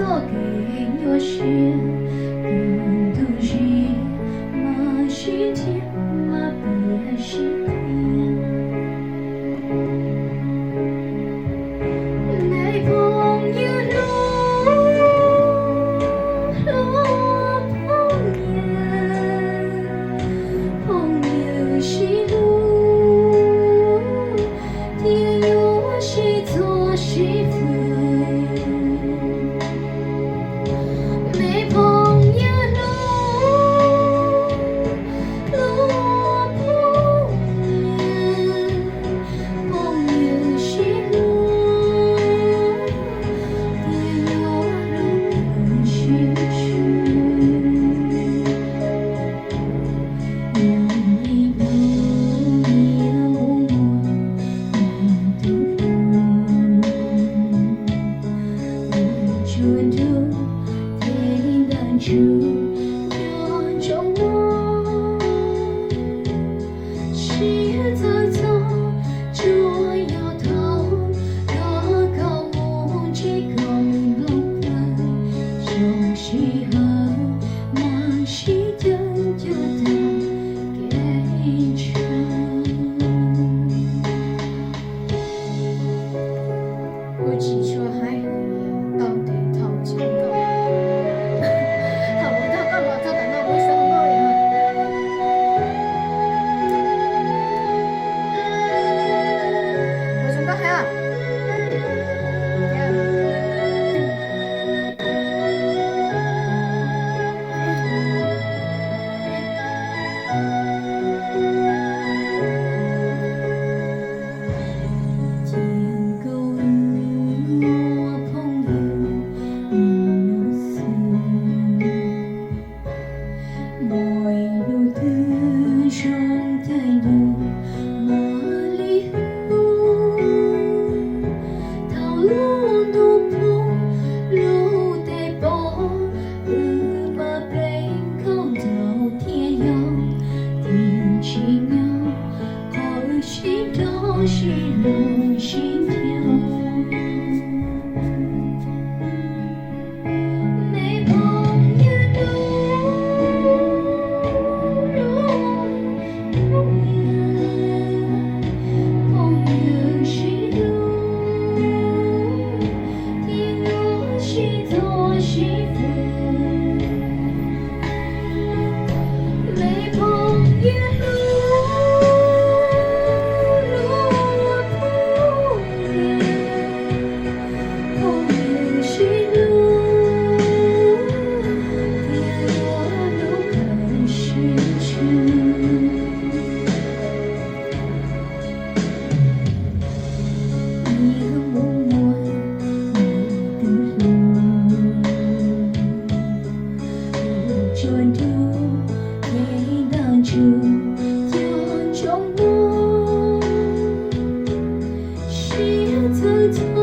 txoj kev nyuaj siab, tus ntsuj ntsig mas sib nrhiav mas piav sib qhia. Me phooj ywg hlub, hlub phooj ywg, phooj ywg sib hlub, thiaj yuav sib txhawb sib fwm. Me phooj ywg hlub, hlub phooj ywg, phooj ywg sib hlub, thiaj yuav hlub sib tshua. Yog li hnub niaj mus muag, tus hlub, tus tsuas nrug ces ntawm ntsuj nco ntsoov muag. Siab txhawj txog tsuas yog thaum koj, koj mus ntsib koj nplooj plaws, zoo sij hawm mas sib cav cuag tag kev ntshaw. Kuv tsis tshua haib hwm tau tes thaum tsis nkauj. Thaum kuv nrog koj los txog tam no kuv tsis nkauj li os. Kuv tsis nkauj thiab. Cia nkauj ua phooj ywg ib hnub xwb. Muaj ib hnub twg zoo caij nyoog mam li hu. Thaum lub ntuj ploog lub teb poob, wb mas pleev nkauj nraug thiaj yog tiam ntsim nyob, qhov wb sib nrog sib hlub sib nco. Me phooj ywg hlub, hlub phooj ywg, phooj ywg sib hlub, thiaj yuav sib txhawb sib fwm. Me phooj ywg hlub, hlub phooj ywg, phooj ywg sib hlub, thiaj yuav hlub kawg sib tshua. Niaj hnub muag mus muag tus hlub, tsuas nrug ces ntawm ntsuj nco ntsoov muag. Siab txhawj txog